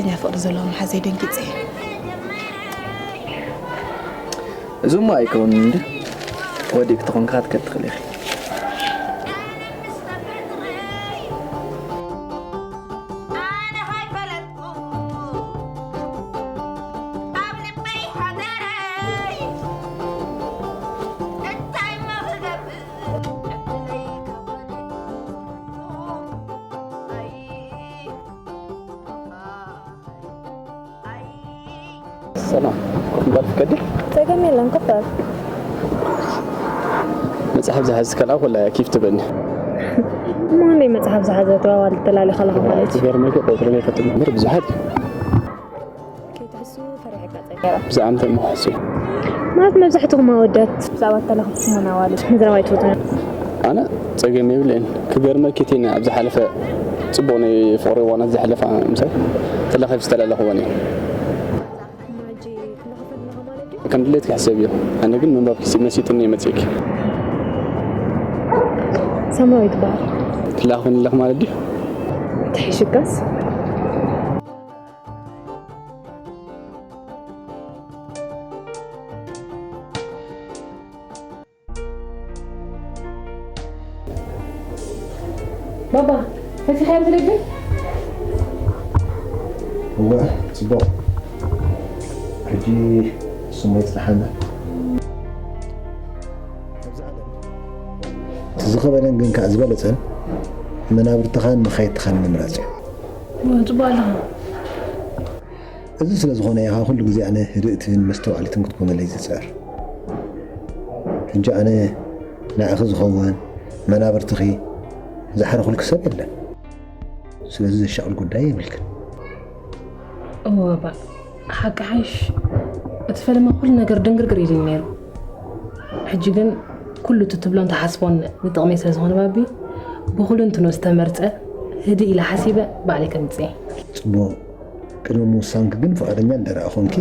ናይ ፍቕሪ ዘለዎም ሓዘይ ደንጊጸ። እዚማ ኣይከውንን እንዲ ወዲ ክትኾንካ ክትከድ ትኽእል ኢኺ። ሰላም፣ ኮፍ ምባል ፍቀዲ? ጸገም የለን፣ ኮፍ በል። መጽሓፍ ዝሓዝክላ ወላ ኪፍ ትበኒ? እሞ ክንደይ መጽሓፍ ዝሓዘት ዋዋ ልተላሊ ከለኻ ማለት እዩ? ትገርመኪ፣ ቆጽሪ ዘይፈጥር መምህር ብዙሓት እዩ። ከይትሕሱ ፈሪሐካ ጸገም። ብዛዕባ እንታይ እሞ ክሕሱ? ማለት መብዛሕትኹም ኣወዳት ብዛዕባ እተለኸፍኩሞ ኣዋልድ ምዝራብ ኣይትፈትዉን። ኣነ ጸገም የብለይን። ክገርመኪ እቲ ኣብ ዝሓለፈ ጽቡቕ ናይ ፍቕሪ እዋናት ዝሓለፋ ምሳይ ተለኸፊ ዝተላለኽወን እዩ። ከም ድሌት ክሕሰብ እዩ። ኣነ ግን ምንባብ ክሲ መሲጥኒ እየ መጺእኪ። ሰማያዊት በሃል። ትላኽኒ ኣለኽ ማለት ድዩ? ተሒሽካስ? ባባ፣ ፈቲኻያ ብደገ? እወ፣ ጽቡቕ። ሕጂ ስሙ ይጽናሓና። እቲ ዝኸበደን ግን ከኣ ዝበለጸን መናብርትኻን መኻይድትኻን ምምራጽ እዩ። እወ፣ ጽቡቕ ኣለኻ። እዚ ስለ ዝኾነ ኢኻ ኩሉ ግዜ ኣነ ህድእትን መስተውዓሊትን ክትኮነለይ ዝጽዕር። ሕጂ ኣነ ንዓኺ ዝኸውን መናብርትኺ ዝሓረኹልኪ ሰብ የለን። ስለዚ ዘሻቕል ጉዳይ የብልክን። እወ ባባ፣ ሓቂ ሓይሽ እቲ ፈለማ ኩሉ ነገር ድንግርግር ኢሉኒ ነይሩ። ሕጂ ግን ኩሉ እቲ ትብሎን ትሓስቦን ንጥቕመይ ስለ ዝኾነ ባቢ፣ ብኹልንትኑ ዝተመርጸ ህድእ ኢለ ሓሲበ ባዕለይ ከምጽእ እየ። ጽቡቕ። ቅድሚ ምውሳንኪ ግን ፍቓደኛ እንድሕር ኮንኪ፣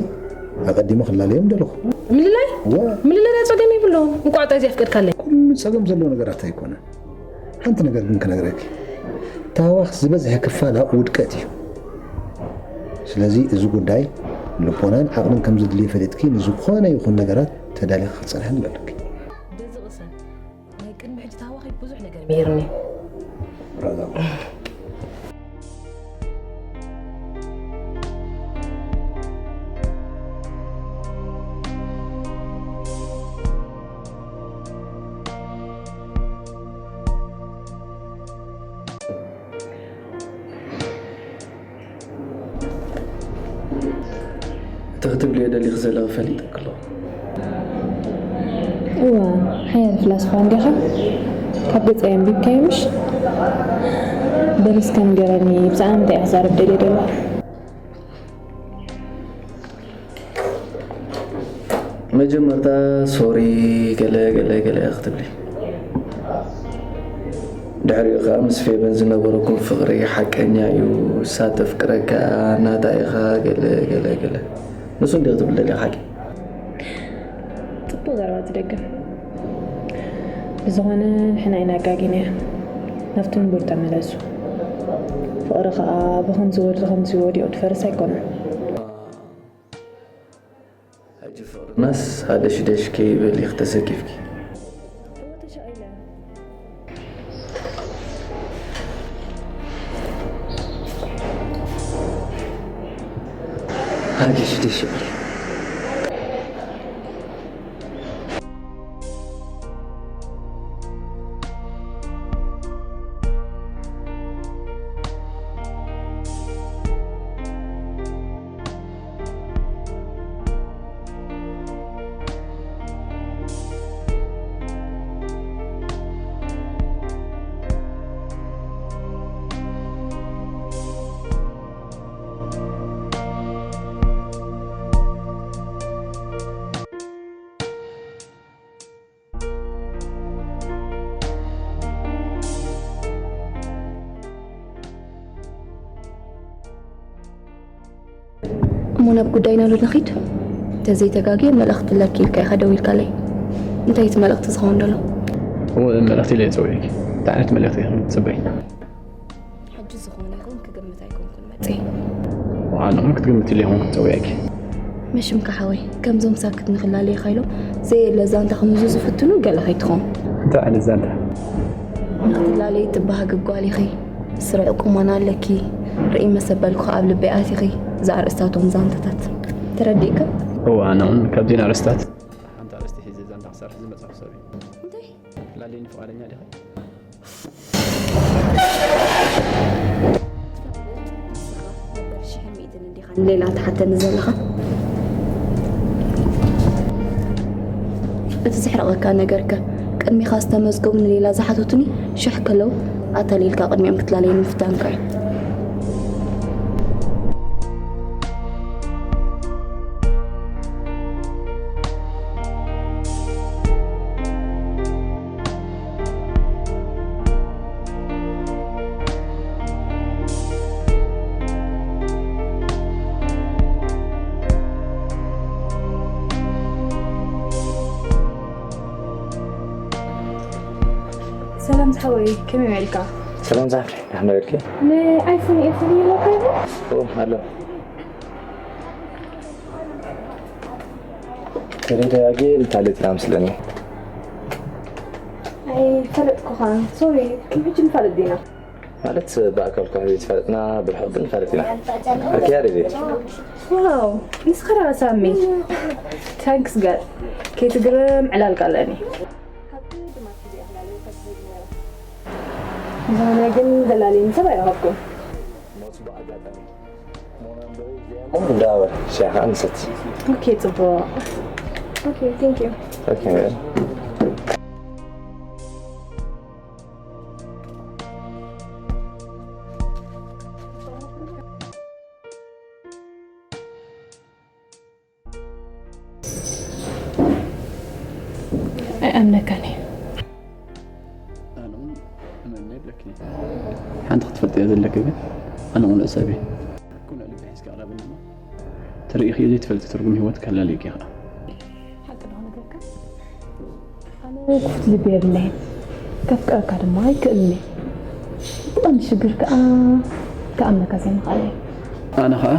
ኣቐዲመ ክላለዮም ደለኹ። ምልላይ? እወ። ምልላይ ጸገም የብሉን። እንቋዕ ጣይ ዘፍቀድካለይ። ኩሉ ጸገም ዘለዎ ነገራት ኣይኮነን። ሓንቲ ነገር ግን ክነግረኪ፣ ታህዋኽ ዝበዝሐ ክፋላ ውድቀት እዩ። ስለዚ እዚ ጉዳይ ልቦናን ዓቕልን ከም ዝድልዮ ፈሊጥኪ፣ ንዝኾነ ይኹን ነገራት ተዳሊኺ ክትጸንሒ ኣለኪ። በዚ ቅሰን። ናይ ቅድሚ ሕጂ ታህዋኸይ ብዙሕ ነገር ምሂርኒ። ብራዛ። እቲ ክትብልዮ ደሊኺ ዘለኺ ፈሊጠኪ ኣለኹ። እዋ፣ ሓያል ፍላስፋ እንዲኻ። ካብ ገጸይ ኣንቢብካዮ ምሽ? በል እስከ ንገረኒ፣ ብዛዕባ እንታይ እየ ክዛረብ ደልየ ዘለኹ? መጀመርታ ሶሪ ገለ ገለ ገለ ክትብሊ። ድሕሪኡ ከኣ ምስ ፌበን ዝነበረኩም ፍቕሪ ሓቀኛ እዩ፣ እሳ ተፍቅረካ፣ ናታ ኢኻ፣ ገለ ገለ ገለ። ንሱ እንዲዩ ክትብል ደልያ ሓቂ? ጽቡቕ ዘረባ ትደግም። ብዝኾነ ንሕና ኢና ኣጋጊናያ። ናብቲ ንቡር ተመለሱ። ፍቕሪ ከኣ ብኸምዚ ወዲ ከምዚ ወዲቑ ዝፈርስ ኣይኮነን። ሕጂ ፍቕርናስ ሃደሽደሽ ከይብል ኢኺ ተሰኪፍኪ። ሃደሽደሽ በል። እሞ ናብ ጉዳይና ዶ ንኺድ? እንተዘይተጋግየ መልእኽቲ ኣለኪ ኢልካ ኢኻ ደዊልካለይ። እንታይ እቲ መልእኽቲ ዝኸውን ዘሎ? እወ፣ መልእኽቲ ኢለ እየ ጸዊዐኪ። እንታይ ዓይነት መልእኽቲ ኢኺ ትጽበዪ? ሕጂ ዝኾነ ይኹን ክግምት ኣይኮንኩን መጺኤ። ዋ፣ ኣነ እውን ክትግምትሉ ኢኹም ክጸውየኪ። መሽምካ ሓወይ፣ ከምዞም ሳክት ንኽላለየኻ ኢሎም ዘየለ ዛንታ ክምዙ ዝፍትኑ ገለ ከይትኾን። እንታይ ዓይነት ዛንታ? ንኽትላለይ ትበሃግ ጓል ኢኺ፣ ስሩዕ ቁመና ኣለኪ፣ ርእይ መሰበልኩ ኣብ ልበይ ኣቲኺ፣ ዝኣርእስታቶም ዛንታታት ተረዲእካ? እዋ፣ ኣነ እውን ካብዚን ኣርእስታት ሓንቲ ኣርእስቲ ሒዘ ዛንታ ክሰርሕ ዝመጻኹ ሰብ እየ። እንታይ? ላለኒ ፍቓደኛ ዲኺ? ንስኻ ነበር ሽሕን ሚእትን እንዲኻ ንሌላ ትሓተኒ ዘለኻ? እቲ ዘሕርቐካ ነገርከ? ቅድሚኻ ዝተመዝገቡ ንሌላ ዝሓተቱኒ ሽሕ ከለዉ፣ ኣታሊልካ ቅድሚኦም ክትላለየኒ ምፍታንካ እዩ። ሰላም ዝሓወይ፣ ከመይ ውዒልካ? ሰላም ዛፍሪ፣ ደህና ውዒልኪ? ንኣይፎን ኤፍን ይለካ ይሆን? ኦ፣ ኣሎ። ተደጋጊ እንታለትና ምስለኒ። ኣይፈለጥኩኻ። ሶሪ፣ ከም ሕጂ ንፋለጥ ዲና? ማለት ብኣካል እኳ ዘይተፋለጥና፣ ብርሑቕ ግን ንፋለጥ ኢና። ኦኬ፣ ኣሬዲ። ዋው፣ ንስኻ ደኣ ሳሚ። ታንክስ ጋድ። ከይትግረም ዕላል ቃለኒ። ዝኾነ ግን ዘላለኒ ሰብ ኣይረኸብኩን። እንዳበል ሻኻ ንሰቲ። ኦኬ፣ ጽቡቕ። ኦኬ፣ ቴንክ ዩ። ኦኬ። ኣይኣምነካን እየ። ኣነ እውን እመኒ የብለኪ። ሓንቲ ክትፈልጥዮ ዘለኪ ግን፣ ኣነ ቅኑዕ ሰብ እየ። ቅኑዕ ልቢ ሒዝኪ ቅረብኒ እሞ፣ ትርእይኽዮ ዘይትፈልጢ ትርጉም ህይወት ከላልየኪ ይኽእል። ሓቂ ዶ ክነግረካ? ኣነ ክፉት ልቢ የብለይን፣ ከፍቅረካ ድማ ኣይክእልን እየ። እቲ ቀንዲ ሽግር ከኣ ክኣምነካ ዘይምኽኣለይ። ኣነ ኸኣ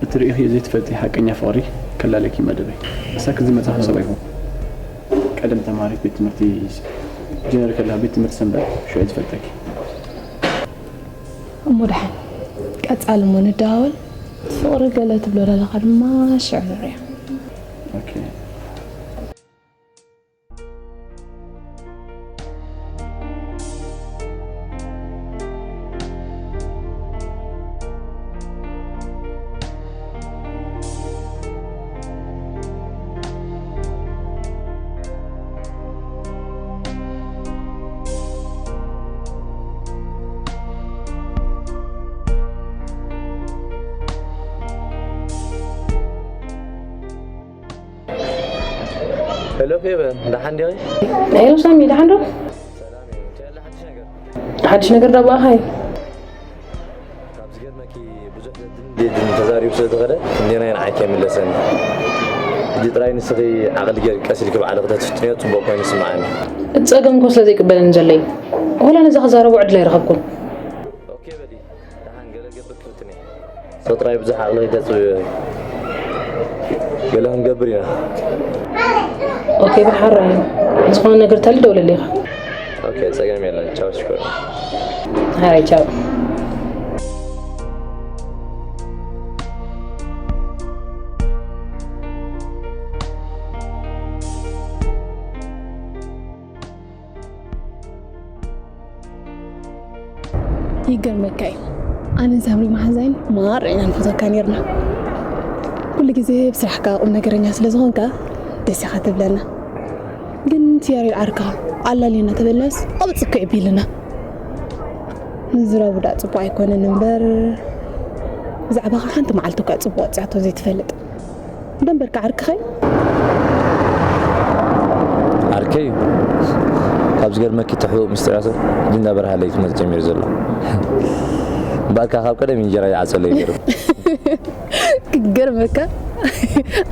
እትርእይኽዮ ዘይትፈልጢ ሓቀኛ ፍቕሪ ከላልየኪ መደበይ። ሳክት ዝመጻኹ ሰብ ኣይኮንኩን። ቀደም ተማሃሪት ቤት ትምህርቲ ጀነር ከለኻ ቤት ትምህርቲ ሰንበት ሽዑ ዝፈልጠኪ። እሞ ደሓን ቀጻሊ እሞ ንደዋወል። ፍቕሪ ገለ ትብሎ ዘለኻ ድማ ሽዑ ንርእዮ። ኦኬ። ሄሎ ፌቨን፣ ደሓን ዲኺ? ሄሎ ሳሚ፣ ደሓን ዶ? ሰላም እዩ። እንታይ ኣላ ሓድሽ ነገር? ሓድሽ ነገር ዶ ብኣኻ እዩ? ካብ ዝገርመኪ ብዙሕ ዘድልን ዘየድልን ተዛሪቡ ስለ ዝኸደ፣ ክንደየናይ ንዓይ ከይምለሰኒ። ሕጂ ጥራይ ንስኺ ዓቕሊ ጌርኪ ቀስ ኢልኪ ባዕልኺ ተትፍትንዮ ጽቡቕ ኮይኑ ይስምዓኒ። እቲ ጸገም እኮ ስለ ዘይቅበለኒ ዘሎ እዩ። ዋላ ነዚ ክዛረቦ ዕድል ኣይረኸብኩን። ኦኬ በሊ፣ ደሓን ገለ ክገብር ክፍትን እየ። ሰው ጥራይ ብዙሕ ዓቕሊ ከይተጽብዮ። ገለ ክንገብር ኢና። ኦኬ፣ ብሓራይ ዝኾነ ነገር ተልደውለሊ ኢኻ። ኦኬ፣ ጸገም የለን። ቻው፣ ሽኮር። ሃይ፣ ቻው። ይገርመካ እዩ፣ ኣነን ሳምሪ መሓዛይን ማራ ኢና ንፈትወካ ነይርና። ኩሉ ግዜ ብስራሕካ ቁም ነገረኛ ስለ ዝኾንካ ደስ ኢኻ ትብለና። ግን እቲ ያሬድ ዓርካ ኣላልየና ተበልናስ ቅብጽ እኮ እዩ ቢልና። ምዝራቡ ደኣ ጽቡቕ ኣይኮነን እምበር፣ ብዛዕባኻ ሓንቲ መዓልቲ እኳ ጽቡቕ ወጺኣቶ ዘይትፈልጥ። ደንበርካ ዓርክኸይ? ዓርከይ እዩ። ካብ ዝገርመኪ እቲ ሕቡእ ምስጢራቱ ሕጂ እንዳበርሃለይ ክመጽእ ጀሚሩ ዘሎ። እምበኣርካ ካብ ቀደም እንጀራ ይዓጸለይ ነይሩ። ክገርመካ፣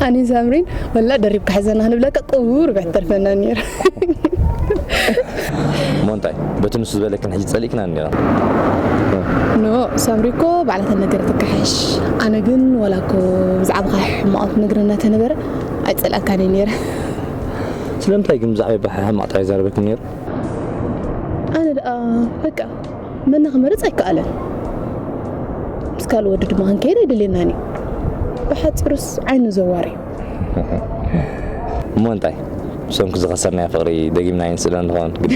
ኣነን ሳምሪን ወላ ደሪብካ ሕዘና ክንብለካ ቁሩብ ኣይተርፈና ነይሩ። እሞ እንታይ በቲ ንሱ ዝበለክን ሕጂ ጸሊእክና ኒራ? ኖ፣ ሳምሪ እኮ ባዕላ ተነገረትካ ሓይሽ። ኣነ ግን ዋላ እኮ ብዛዕባኻ ሕማቕ ትነግረና ተነበረ ኣይጸላእካን እየ ነይረ። ስለምንታይ ግን ብዛዕባ ባሕ ሕማቕ ጥራይ ዛረበክን ነይሩ? ኣነ ደኣ በቃ መና ክመርጽ ኣይከኣለን። ምስ ካልእ ወዲ ድማ ክንከይድ ኣይደልየናን እዩ። ብሓጺሩስ ዓይኑ ዘዋር እዩ። እሞ እንታይ ብሰንኩ ዝኸሰርናዮ ፍቕሪ ደጊምና ይንስእዶ ንኸውን ግዲ?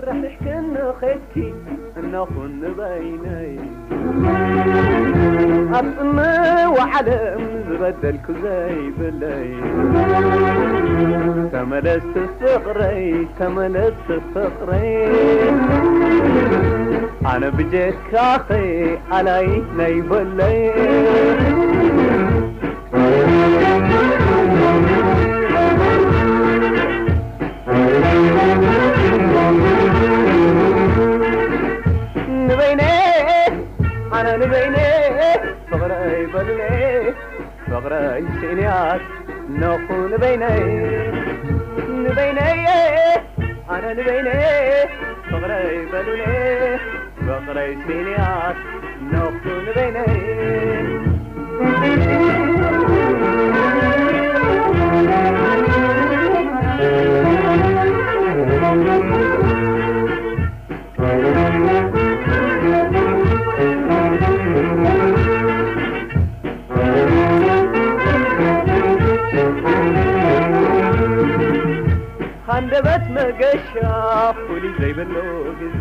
ርሕርሕክኒ ኸድኪ እነኹ ንበይነይ ኣብ ጽምዋ ዓለም ዝበደልኩ ዘይብለይ ተመለስ ፍቕረይ ተመለስ ፍቕረይ ኣነ ብጀካኸይ ኣላይ ናይ በለይ ንበይነ ኣነ ንበይነ ፍቕረይ በሉኒ ፍቕረይ ስእንያት ነኹ ንበይነይ ንበይነይ ኣነ ንበይነ ፍቕረይ በሉኒ ፍቕረይ ስእንያት ነኹ ንበይነይ ሃንደበት መገሻ ፍሉይ ዘይብሉ ግዜ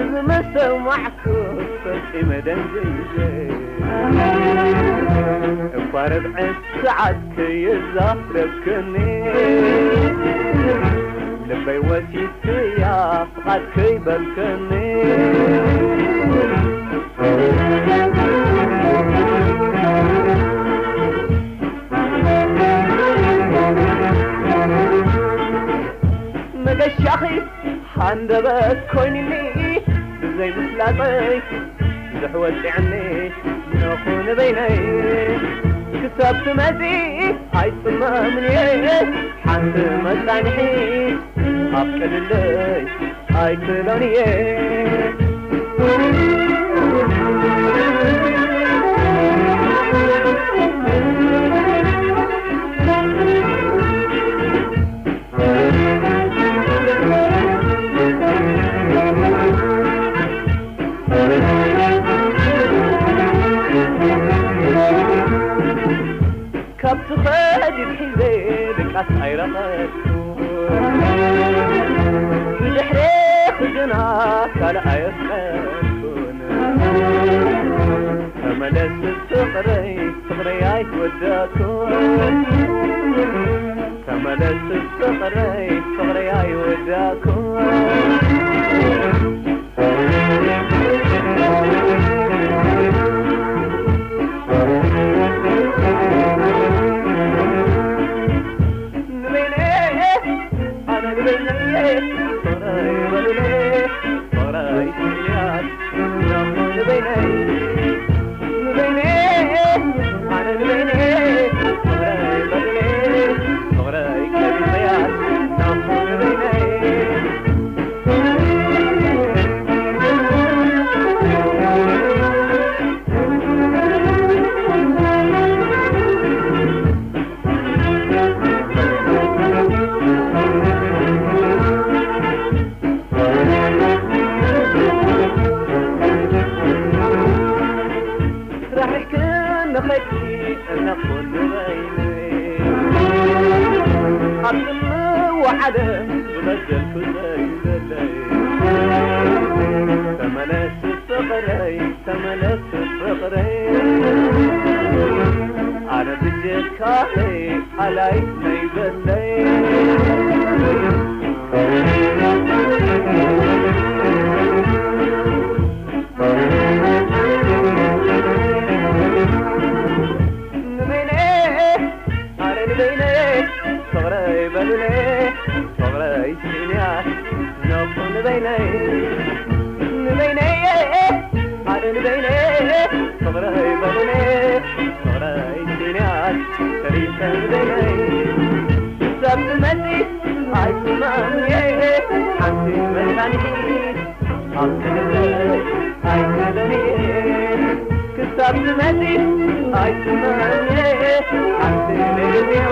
እዚ መሰማዕኩ ፈጺመ ደንዚዘ እኳ ርብዒ ሰዓት ከየዛረብክኒ ልበይ ወሲድክያ ፍቓድ ከይበልክኒ መገሻኺ ሃንደበት ኮይኑኒ ብዘይ ምፍላጠይ ብዙሕ ወፂዕኒ ነኹ ንበይነይ ክሳብ ትመፂ ኣይፅመምን እየ ሓንቲ መፃንሒት ኣፍቅድለይ ኣይክእሎን እየ ሰዲድ ሒዘ ድቃስ ኣይረኸብኩን። ብድሕሬ ክግና ካልእ ኣየፍቀድኩን። ተመለስ ፍቕረይ፣ ፍቕረይ ኣይወዳእኩን። ተመለስ ፍቕረይ፣ ፍቕረይ ኣይወዳእኩን። ራሒቅክን ንኸድኪ እነኹን ንበይነይ ኣብ ጽምዋ ዓለም ዝበደልኩ ዘይብለይ። ተመለስ ፍቕረይ፣ ተመለስ ፍቕረይ፣ ኣነ ብጀካ ኣላይ ናይ በለይ። ንበይነይ፣ ኣረ ንበይነይ፣ ፍቕረይ በሉለይ፣ ፍቕረይ ስኢንያ፣ ነኹ ንበይነይ፣ ንበይነይ፣ ኣረ ንበይነይ፣ ፍቕረይ በሉለይ፣ ፍቕረይ ስኢንያ፣ ተሪፈ ንበይነይ። ክሳብ ትመጺ ኣይስማዕን እየ ሓንቲ መድሃኒት ኣብ ክንደይ ኣይክእልን እየ። ክሳብ ትመጺ ኣይስማዕን እየ ሓንቲ ሬድዮ